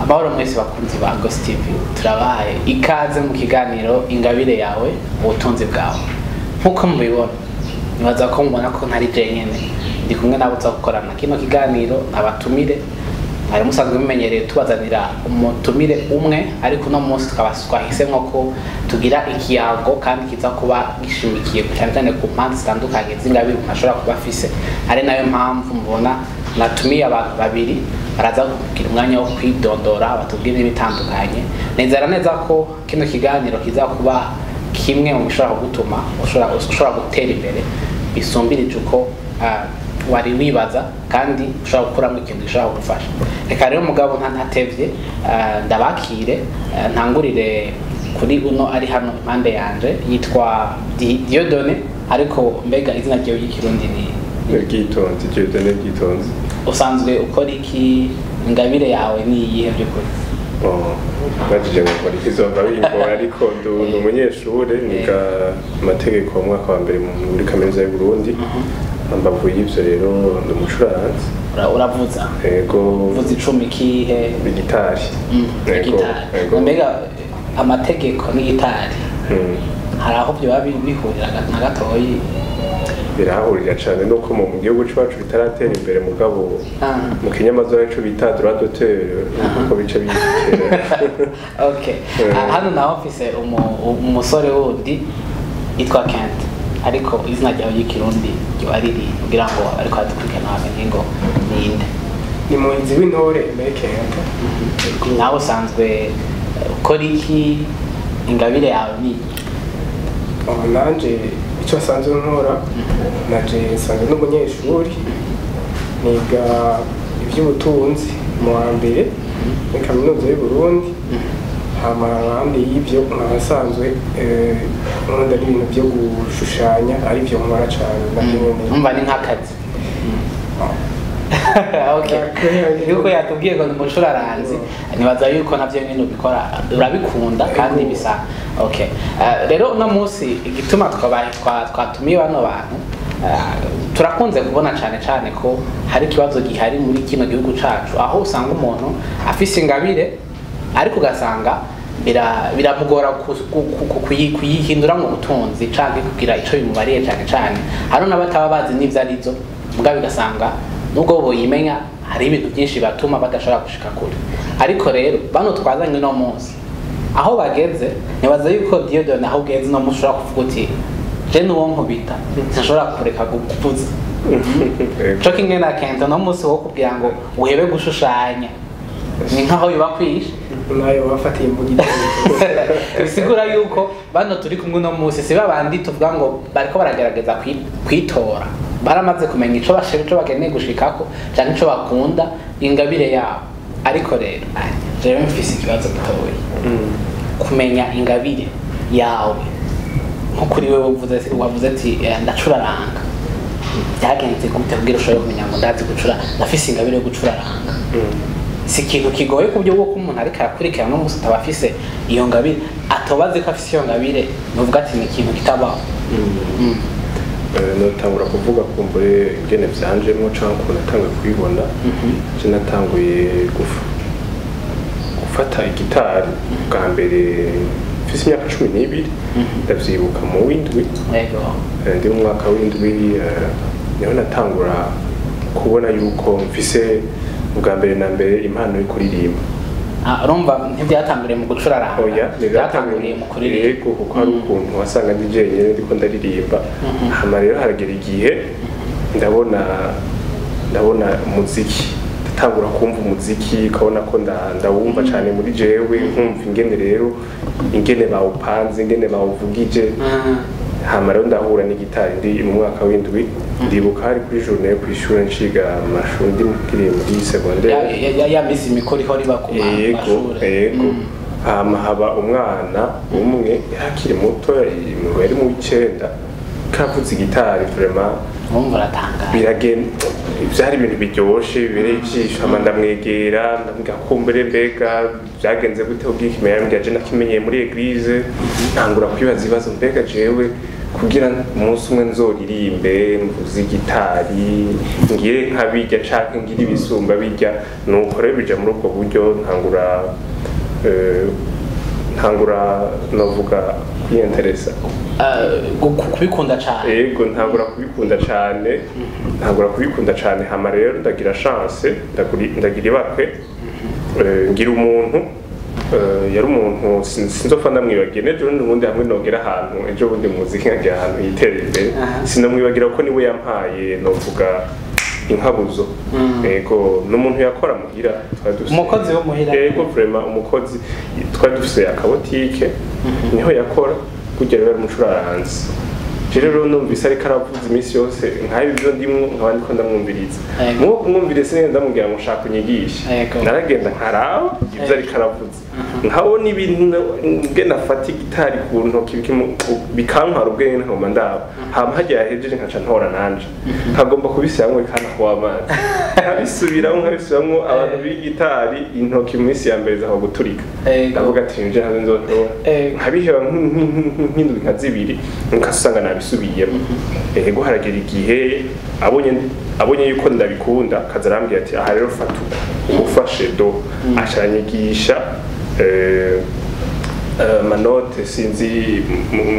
Amahoro mwese bakunzi ba Ghost TV, turabahaye ikaze mu kiganiro Ingabire Yawe Ubutunzi Bwawe. Nkuko mubibona, nibaza ko mubona ko ntari jenyene, ndi kumwe nabo tuza gukorana kino kiganiro, abatumire mwari musanzwe mumenyereye tubazanira umutumire umwe, ariko uno munsi tukaba twahisemwo ko tugira ikiyago kandi kiza kuba gishimikiye cyane cyane ku mpande zitandukanye z'ingabire umuntu ashobora kuba afise, ari nayo mpamvu mubona natumiye abantu babiri baraza kugira umwanya wo kwidondora batubwire n'ibitandukanye. Nizera neza ko kino kiganiro kiza kuba kimwe mu bishobora kugutuma ushobora gutera imbere bisumbirije uko wari wibaza, kandi ushobora gukuramo ikintu gishobora kugufasha. Reka rero mugabo ntatevye, ndabakire, ntangurire kuri uno ari hano impande yanje yitwa Dieudonné, ariko mbega izina ryawe ry'ikirundi ni Bwitonzi, Dieudonné Bwitonzi. Usanzwe ukora iki? Ingabire yawe ni iyihe by'ukuri? Bajije gukora ikizomba bingora, ariko ndi umunyeshure niga amategeko mu mwaka wa mbere muri kaminuza y'u Burundi. Mbavu y'ivyo rero ndi umucuranzi. Uravuza? Yego. Uvuza icumi kihe? Igitari. Igitari. Mbega amategeko n'igitari hari aho byoba bihurira na gatoyi? Birahurira cane nuko mu gihugu cacu bitaratera imbere, mugabo mu kinyamazuru ico bita droit d'auteur uko bice biyitera. Okay. Hano naho mfise umusore wundi yitwa Kent, ariko izina ryawe ry'ikirundi ryoba riri kugira ngo ariko adukurikirana bamenye ngo ninde? Ni muhinzi w'intore Aimé Kent. Nawe usanzwe ukora iki? Ingabire yawe ni iyi? Nanje icyo nsanzwe nkora, nanje nsanzwe n'umunyeshuri niga iby'ubutunzi mu wa mbere muri kaminuza y'u Burundi. Hama ahandi y'ibyo nkaba nsanzwe nkunda n'ibintu byo gushushanya, ari byo nkora cane navyo nyene. Umva ni nk'akazi. Okay. Yuko yatubwiye ngo ni umucuraranzi, nibaza yuko navyo nyene ubikora urabikunda kandi bisa. Okay. Rero uno munsi igituma twatumiye bano bantu, turakunze kubona cane cane ko hari ikibazo gihari muri kino gihugu cacu, aho usanga umuntu afise ingabire ariko ugasanga biramugora kuyihindura mu butunzi canke kugira ico bimubariye cane cane. Hari n'abataba bazi n'ivyo arizo, mugabo bigasanga nubwo boyimenya hari ibintu byinshi batuma badashobora gushika kure. Ariko rero bano twazanye uno munsi aho bageze, nibaza yuko Dieudonné aho ugeze uno munsi ushobora kuvuga uti je nuwo nkubita sinshobora kureka kuvuza. Co kimwe na Kent, uno munsi wo kugira ngo uhebe gushushanya ni nkaho biba kwishe. Nayo bafatiye imbugita. Bisigura yuko bano turi kumwe uno munsi si babandi tuvuga ngo bariko baragerageza kwitora, baramaze kumenya ico bashaka, ico bakeneye gushikako canke ico bakunda, ingabire yabo. Ariko rero jewe mfise ikibazo gitoyi. Kumenya ingabire yawe, nko kuri wewe wavuze ati ndacuraranga, byagenze gute kugira ushobore kumenya ngo ndazi gucura, ndafise ingabire yo gucuraranga? Si ikintu kigoye ku buryo bw'uko umuntu ariko arakurikirana no munsi ataba afise iyo ngabire, atobazi ko afise iyo ngabire, nuvuga ati ni ikintu kitabaho. Notangura kuvuga kumbure ingene vyanjemwo canke ukuntu natanguye kubibona. Je natanguye gufata igitari bwa mbere mfise imyaka 12, ndavyibuka mu w'indwi. Ndi mu mwaka w'indwi, niho natangura kubona yuko mfise bwa mbere na mbere impano yo kuririmba. Urumva ntibyatanguriye mu gucuraranga? Oya, byatanguriye mu kuririmba. Yego, kuko hari ukuntu wasanga ndi jenyine ndiko ndaririmba. Hama rero haragera igihe ndabona umuziki, ndatangura kumva umuziki, ukabona ko ndawumva cane muri jewe, nkumva ingene rero ingene bawupanze, ingene bawuvugije. Hama rero ndahura n'igitari ndi mu mwaka w'indwi, ndibuka hari kuri journée yo kw'ishure nshiga amashuri, ndi muri secondaire. Ya misi mikuru ihora iba ku mashure. Yego. Hama haba umwana umwe akiri muto, yari mu w'icenda, kavuze igitari vraiment. Wumva uratangara. Biragenda, byari ibintu biryoshe bibereye ijisho. Hama ndamwegera ndamubwira kumbure mbega byagenze gute ubwikimenya, yambwira je nakimenyeye muri église. Ntangura kwibaza ibibazo, mbega jewe Kugira umunsi umwe nzoririmbe, mvuze igitari, ngire nkabijya canke ngire ibisumba bijya. Nuko rero bija muri ubwo buryo, ntangura novuga kwiyenteresa. Kubikunda cane. Ego, ntangura kubikunda cane, ntangura kubikunda cane. Hama rero ndagira chance, ndagira ibakwe, ngira umuntu, yari umuntu sinzopfa ndamwibagiye n'ejo n'ubundi, hamwe nogera ahantu ejo bundi muziki, nkagera ahantu yitera imbere, sinamwibagira kuko niwe yampaye novuga inkabuzo. Ego, n'umuntu yakora muhira, twari dufise Umukozi wo muhira. Ego, vraiment umukozi. Twari dufise akabotike, niho yakora. Burya rero yari umucuraranzi. Je rero numvise ariko aravuza iminsi yose nk'aho ibyo ndimwo, nkaba ndiko ndamwumviriza. Muwo kumwumviriza, sinigeze ndamubwira ngo nshaka unyigishe. Naragenda nkaraba ibyo ariko aravuza, nkabona ibintu ngena afata igitari ku ntoki, bikantwara ubwenge, nkaguma ndaba. Hama hagiye yahejeje, nkaca ntora nanje nkagomba kubisubiramwo, bikanakuba amazi, nkabisubiramwo, nkabisubiramwo. Abantu b'igitari, intoki mu minsi ya mbere zaho guturika. Ndavuga ati nje hanze nzotora, nkabiheba nk'indwi nka zibiri, nkasanga nabisubiyemo. Ego, haragera igihe abonye yuko ndabikunda, akaza arambwira ati: "Aha rero fata uku, ufashe do." Acanyigisha amanote, sinzi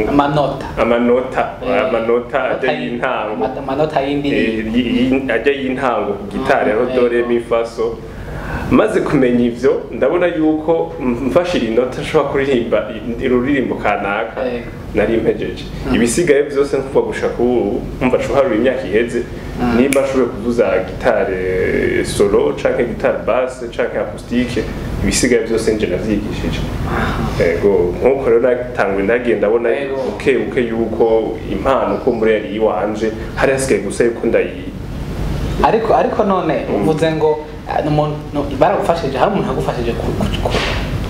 Amanota. Amanota, amanota ajya y'intango. Amanota y'indirimbo. Ajya y'intango ku gitari, aho do, ré, mi, fa, so. Maze kumenya ivyo, ndabona yuko mfashe iri nota nshobora kuririmba ururirimbo kanaka. Nari mpejeje ibisigaye byose nkuva gushaka ubu mva uharura imyaka iheze, nimba nshoboye kuvuza gitare solo canke gitare basse canke acoustique, ibisigaye byose nje navyigishije. Ego, nkuko rero natanguye, ndagiye ndabona buke buke yuko impano ko muri yari iwanje, hari hasigaye gusa yuko ndayi Ariko none uvuze ngo baragufashije, hari umuntu yagufashije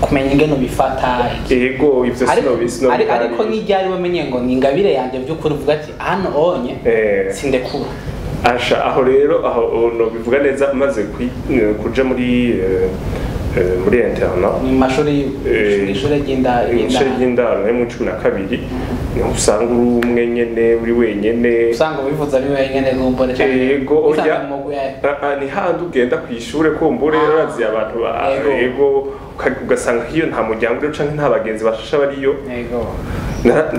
kumenya ingene ubifata iki. Ego, ivyo Ariko sino ariko nk'iryari wamenye ngo ni ingabire yanjye by'ukuri, uvuga ati hano onye sindekura? Asha, aho rero aho no bivuga neza, maze kuja muri internat. Mu mashuri, ishuri Ishuri ry'indaro, nari mu 12, niho usanga uri umwe nyene, uri wenyene. Usanga ubivuze ari wenyene gumbone cyane. Ego, oya. Ni handi ugenda kw'ishure kumbure, urazi abantu ba ego, ugasanga hiyo nta muryango uriyo canke nta bagenzi bashasha bariyo.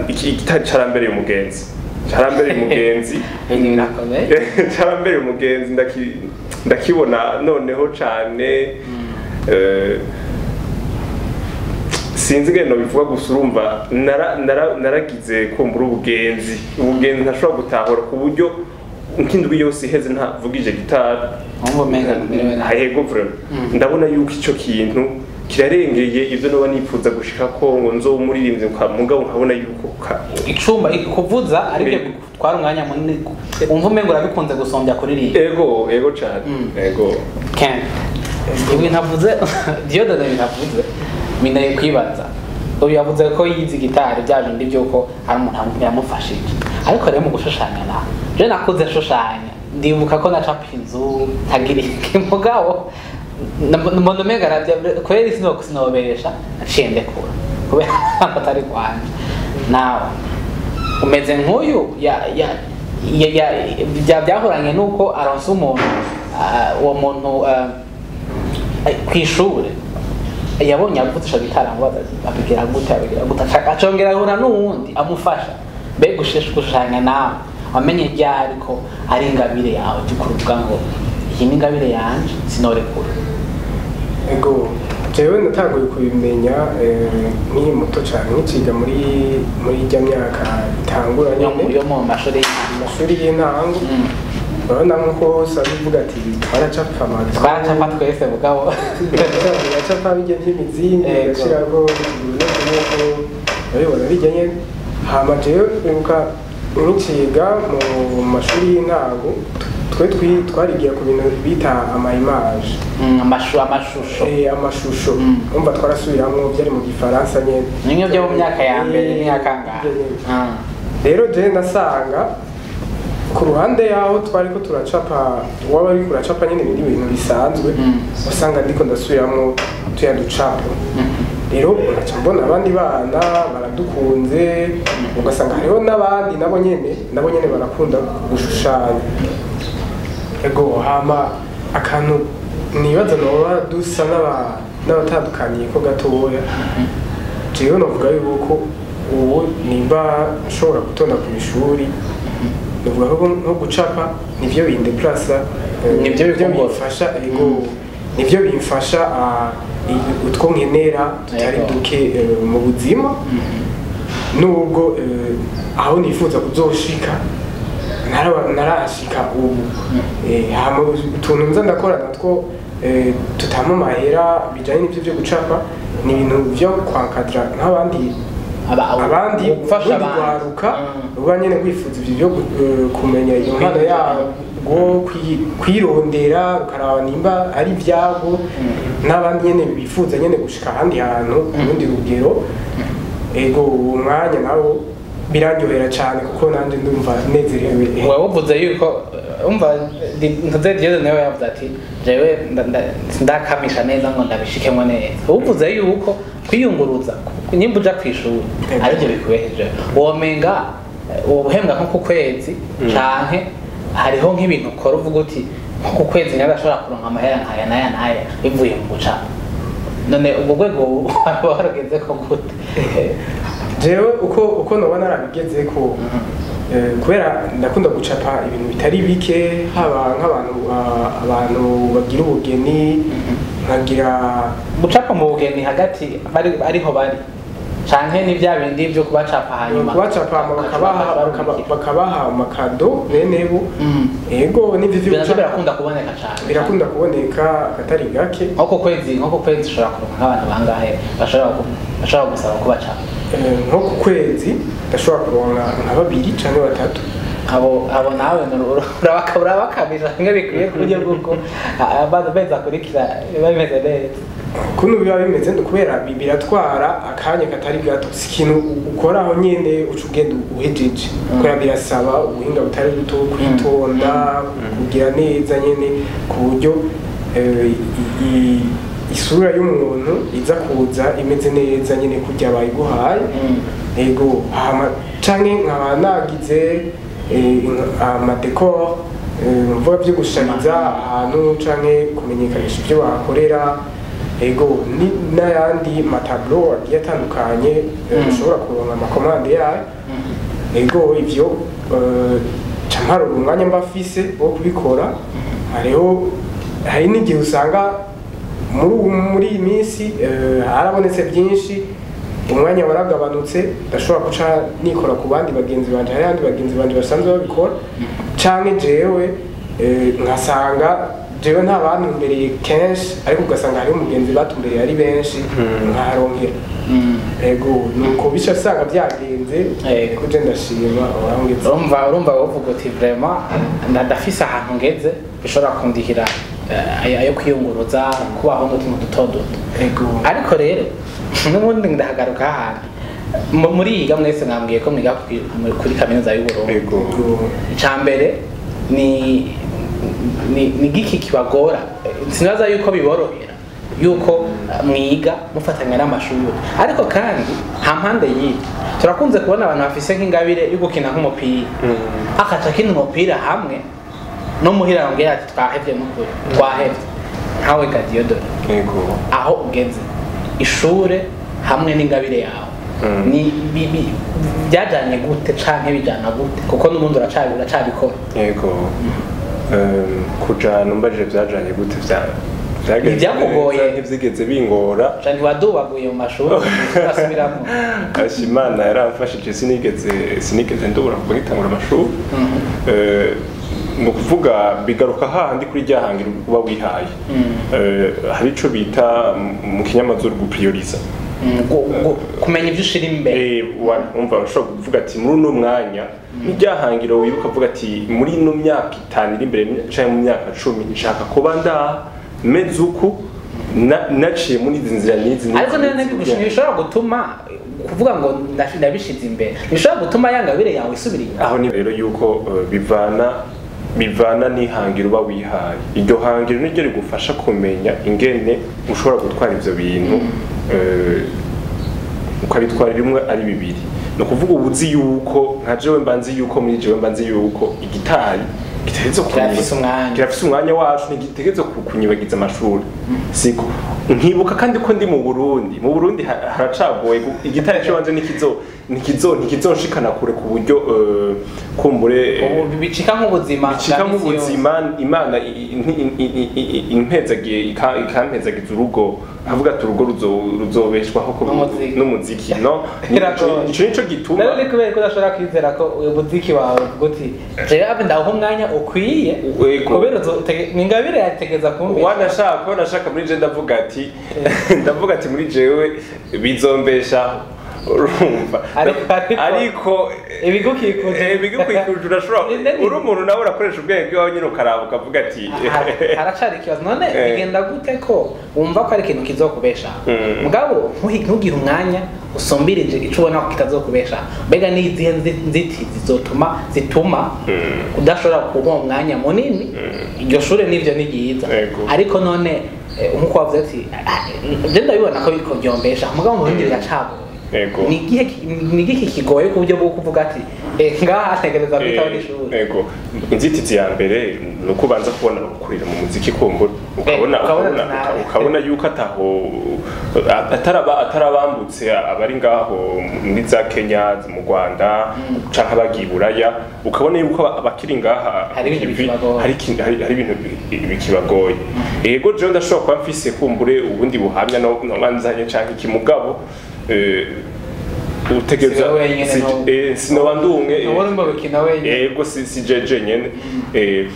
Iki igitari carambereye umugenzi, carambereye umugenzi. Ibintu birakomeye. Carambereye umugenzi, ndakibona noneho cane. Sinzi ingene nobivuga, gusa urumva naragize kumbura ubugenzi ntashobora gutahura, ku buryo nk'indwi yose iheze ntavugije gitari Wumva umenga ntumerewe nabi. Yego, vraiment ndabona yuko ico kintu kirarengeye ivyo noba nipfuza gushika ko ngo nzoba umuririmbyi, mugabo nkabona yuko Icumba kuvuza aribyo bitwara umwanya munini, wumva umenga urabikunze gusombya kuririmba. Ego, ego cane, ego. Ken, ibintu avuze Dieudonné, ibintu avuze binteye kwibaza. Uyu yavuze ko yize gitari bya bindi by'uko hari umuntu yamufashije, ariko rero mu gushushanya nawe, je nakuze nshushanya, ndibuka ko nacapa inzu ntagira iki, mugabo mbona umenga navyo kubera sinobesha, naciye ndekura kubera atari kwanje. Nawe umeze nk'uyu ya byahuranye nuko aronse umuntu, uwo muntu kw'ishure yabonye avuzisha gitara ngo abigira gute, abigira gute, acongera ahura n'uwundi amufasha. Mbega gushushanya nawe wamenye ryari ko ari ingabire yawe by'ukuri, uvuga ngo iyi ni ingabire yanje, sinorekura? Ego, jewe natanguye kubimenya nkiri muto cyane, nkiciga muri ijya myaka itangura nyene yo mu mashuri y'intango. Mu mashuri y'intango. Urabona nkuko hose abivuga ati twaracapa amazu. Twaracapa twese mugabo. Turacapa bijya by'imizingi, ugashyirako nkuko urabibona bijya nyene. Hama jewe nibuka nkiciga mu mashuri y'intango, twe twarigiye ku bintu bita ama image. Amashusho. Amashusho. Umva twarasubiramwo, byari mu gifaransa nyene. Nimwe byo mu myaka ya mbere n'imyaka ngaha. Ibyo nyene. Rero je nasanga ku ruhande yaho twari ko turacapa, waba ariko uracapa nyene ibindi bintu bisanzwe, wasanga ndiko ndasubiramwo tuya ducapo. Rero nkaca mbona abandi bana baradukunze, ugasanga hariho n'abandi nabo nyene barakunda gushushanya. Ego, hama akantu nibaza noba dusa n'abatandukaniye ko gatoya, jewe novuga yuko ubu nimba nshobora gutonda ku ishuri, novuga ko nko gucapa nivyo bindeplasa, Nivyo bikugora. bimfasha. Ego, nivyo bimfasha utwo nkenera tutari duke mu buzima, nubwo aho nifuza kuzoshika narashika ubu. Hama utuntu nza ndakora natwo tutama amahera bijanye n'ivyo vyo gucapa, ni ibintu vyo kwankadra nk'abandi abandi gufasha urundi abandi. Rwaruka ruba nyene rwifuza ivyo vyo kumenya iyo mpano yarwo, kwirondera rukaraba nimba ari ivyabo, n'abandi nyene bifuza nyene gushika ahandi hantu ku rundi rugero. Ego, uwo mwanya nawo birandyohera cane kuko nanje ndumva nezerewe. Wewe uvuze yuko umva ntuze Dieu nawe yavuze ati jewe ndakamisha neza ngo ndabishikemo neza. Uvuze yuko kwiyunguruza nimba uja kwishuri arivyo bikubeheje, womenga ubuhembwa nko ku kwezi, canke hariho nk'ibintu ukora uvuga uti nko ku kwezi nyagashobora kuronka amahera nkaya n'aya n'aya bivuye mu gucapa. None ubwo rwego waba warugeze ko gute? Jewe uko noba narabigeze ko, kubera ndakunda gucapa ibintu bitari bike, haba nk'abantu abantu bagira ubugeni, nkagira Gucapa mu bugeni hagati bari ariho bari, canke ni bya bindi byo kubacapa hanyuma kubacapa hama bakabaha amakado bene bo. Ego, n'ivyo vyo Ibyo navyo gucapa birakunda kuboneka cane. Birakunda kuboneka akatari gake. Nko ku kwezi ushobora kuronka nk'abantu bangahe bashobora gusaba kubacapa? Nko ku kwezi ndashobora kuronka nka babiri canke batatu. Abo nawe urabakamisha bimwe bikwiye ku buryo bw'uko abantu beza akurikira biba bimeze neza. Kuno biba bimeze ni kubera biratwara akanya katari gato, si ikintu ukoraho nyene uca ugenda uhejeje, kubera birasaba ubuhinga butari buto, kwitonda, kugira neza nyene ku buryo isura y'umuntu iza kuza imeze neza nyene kurya bayiguhaye. Ego, hama canke nkaba nagize amadécor, mvuga byo gushariza ahantu canke kumenyekanisha ibyo bakorera. Ego, ni n'ayandi matableau agiye atandukanye, ushobora kuronka amakomande yayo. Ego, ivyo ca mparura umwanya mba mfise wo kubikora. Hariho hari n'igihe usanga muri iyi minsi harabonetse byinshi, umwanya waragabanutse, ndashobora guca nikora ku bandi bagenzi banje, hari abandi bagenzi banje basanzwe babikora, canke jewe nkasanga jewe nta bantumbereye kenshi, ariko ugasanga hariho umugenzi batumbereye ari benshi, nkaharonkera. Ego, nuko bica usanga byagenze. Ego. Kuje ndashima urangeze. Urumva wovuga uti vraiment ndafise ahantu ngeze bishobora kundihira ayo kwiyunguruza, kubaho n'utuntu duto duto. Ego. Ariko rero n'ubundi ndahagaruka hahandi. Muriga mwese, mwambwiye ko mwiga kuri kaminuza y'u Burundi. Ego. Ego. Icambere ni giki kibagora? Sinaza yuko biborohera yuko mwiga mufatanya n'amashuri, ariko kandi nta mpande y'ibyo turakunze kubona abantu bafise nk'ingabire yo gukina nk'umupira, akaca akina umupira hamwe no muhira bamubwira ati twahevye, n'ukuri twahevye. Nkawe Kadiyodore, Ego. aho ugeze ishure hamwe n'ingabire yawe ni byajanye gute canke bijana gute, kuko n'ubundi uracabikora? Yego. Kujana umbajije byajanye gute, vyagenze Ntibyakugoye? neza, ntivyigeze bingora. Ca ntiwadubaguye mu mashuri urasubiramo? Asha, Imana yaramfashije, sinigeze ndubura kuva ngitangura amashuri. Ni ukuvuga bigaruka hahandi kuri rya hangiro uba wihaye. Hari ico bita mu kinyamazuru guprioriza. Kumenya ibyo ushira imbere. Umva ushobora kuvuga ati muri uno mwanya ni rya hangiro wibuka uvuga ati muri ino myaka 5 iri imbere canke mu myaka 10 nshaka kuba ndaha meze uku, naciye muri izi nzira n'izi n'izi Ariko n'izi. ntibishobora gutuma kuvuga ngo ndabishize imbere, ntibishobora gutuma ya ngabire yawe isubira inyuma? Aho ni rero yuko bivana n'ihangiro uba wihaye. Iryo hangiro niryo rigufasha kumenya ingene ushobora gutwara ivyo bintu. ukabitwara rimwe ari bibiri. Ni ukuvuga uba uzi yuko nka jewe mba nzi yuko muri jewe mba nzi yuko igitari gitegerezwa Kirafise umwanya. Kirafise umwanya wacu, ntigitegerezwa kunyibagiza amashuri, siko? Nkibuka kandi ko ndi mu Burundi. Mu Burundi haracagoye, igitari cyo ntikizo ntikizonshikana kure ku buryo kumbure Ubu bicika nk'ubuzima bicika bwa misi yose. Nk'ubuzima. Imana impezagiye ikampezagiza urugo, avuga ati urugo ruzobeshwaho N'umuziki. N'umuziki, no. Biragoye. Ico nico gituma Rero ni kubera ko udashobora kwizera ko uyu muziki wawe uvuga uti jewe abe ndawuha umwanya ukwiye, Yego. kubera ni ingabire yategeza kumbe. Wanashaka muri je ndavuga ati muri jewe bizombeshaho, urumva? Ariko- Ariko Ibigukikuje. Ibigukikuje urashobora uri umuntu nawe urakoresha ubwenge bwawe nyine, ukaraba ukavuga ati Haracari ikibazo none. Bigenda gute ko wumva ko ari ikintu kizokubeshaho, mugabo ntugire umwanya usumbirije ico ubona ko kitazokubeshaho? Mbega ni izihe nzitizi zotuma zituma udashobora kuba umwanya munini iryo shure? Nivyo ni ryiza, ariko none nkuko wavuze ati "Ah, je ndabibona ko biriko ryombesha," mugabo mu bindi biracagoye. Ni igihe ni igiki kigoye ku buryo bwo kuvuga ati ngaha ntegereza kwitaho n'ishuri? Ego, inzitizi ya mbere ni uko ubanza kubona gukurira mu muziki, kumbura ukabona ukabona ukabona nabi. Ukabona yuko ataho atarabambutse abari ngaho muri za Kenya, mu Rwanda canke abagiye i Buraya, ukabona yuko abakiri ngaha Hari ibintu bikibagoye. Hari ibintu bikibagoye. Ego, jewe ndashobora kuba mfise kumbure ubundi buhamya no nzanye canke ikimugabo utegereza Si wowe wenyene. Sinoba ndumwe. Ntubona ngo bikina wenyine. Ego, si jeje nyene.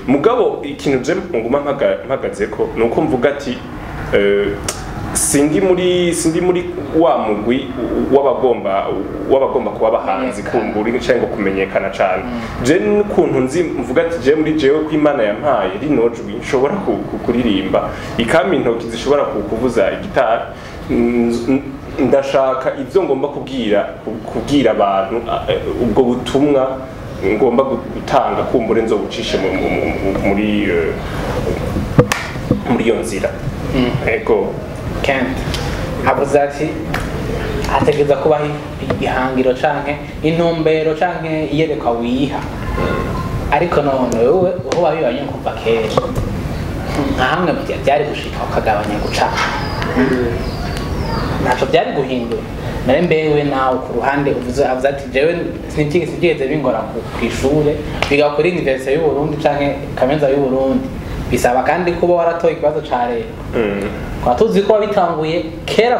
Mugabo ikintu je nguma mpagazeko nuko mvuga ati sindi muri wa mugwi w'abagomba kuba abahanzi Kumenyekana. Kumbura cyangwa kumenyekana cane. Je n'ukuntu nzi mvuga ati je muri jewe ko Imana yampaye rino jwi nshobora kuririmba, ikampa intoki zishobora kuvuza igitari, ndashaka ibyo ngomba kubwira abantu, ubwo butumwa ngomba gutanga kumbure nzobucishe muri iyo nzira. Ego. Kent avuze ati ategereza kubaho igihangiro canke intumbero canke iyerekwa wiha, ariko none wewe uho wabibanye kuva kera nka hamwe byari gushika ukagabanya gucapa, ntaco byari guhindura nare mbewe nawe ku ruhande uvuze, avuze ati jewe sinigeze bingora kw'ishure, biga kuri Université y'u Burundi canke Kaminuza y'u Burundi, bisaba kandi kuba waratoye ikibazo ca leta. Kwa tuzi ko wabitanguye kera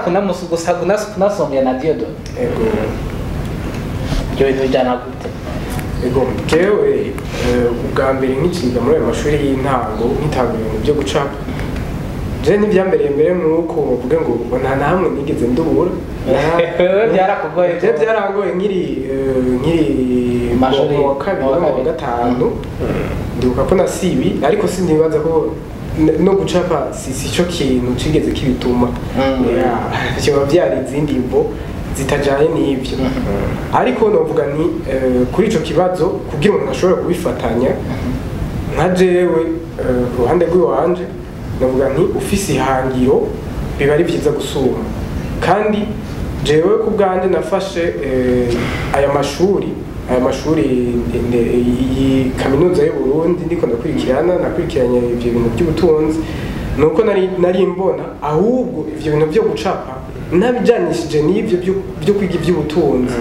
gusa kunasomya na Diodore. Ego. Ibyo bintu bijana gute? Ego, jewe ubwa mbere nkiciga muri ayo mashuri y'intango, nkitanga ibintu byo gucapa, je ntibyambereye mbere nk'uko bavuga ngo nta na hamwe nigeze ndubura. Wewe byarakugoye? Je byarangoye nkiri mu Mashuri- mu wa kabiri mu wa no mu wa kabiri. gatanu. Ndibuka ko nasibi, ariko sinibaza ko no gucapa si cyo kintu cigeze kibituma. Yeah, biba byari izindi mvo zitajanye n'ibyo. Ariko novuga ni kuri ico kibazo, kugira umuntu ashobore kubifatanya, nka jewe ku ruhande rw'iwanje navuga nti ufise ihangiro biba ari byiza gusuma. Kandi jewe ku bwanjye nafashe aya mashuri iyi kaminuza y'u Burundi ndiko ndakurikirana, nakurikiranye ivyo bintu by'ubutunzi, nuko nari mbona ahubwo ivyo bintu byo gucapa nabijanishije n'ivyo byo kwiga ivy'ubutunzi,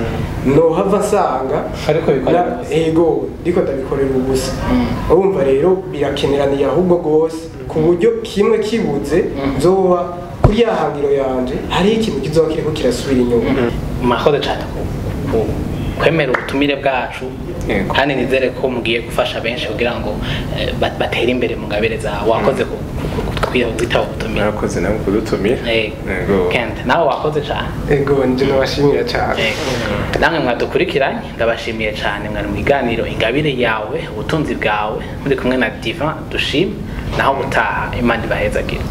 nohava nsanga Ariko bikorera ubusa. Ego, ndiko ndabikorera ubusa. Urumva rero birakeneraniye ahubwo rwose, ku buryo kimwe kibuze nzoba kuri ya hangiro yanje hariho ikintu kizoba kiriko kirasubira inyuma. Mwakoze cyane kwemera ubutumire bwacu. Yego. Kandi nizere ko mugiye gufasha benshi kugira ngo batere imbere mu ngabire zawe. Wakoze kwitaba ubutumire. Murakoze namwe kudutumira. Yego. Yego. Kent, nawe wakoze cyane. Ego, nje nabashimira cyane. Yego. Namwe mwadukurikiranye ndabashimiye cyane. Mwari mu biganiro Ingabire Yawe Ubutunzi Bwawe, muri kumwe na Divan Dushime. Naho ubutaha, Imana ibahezagire.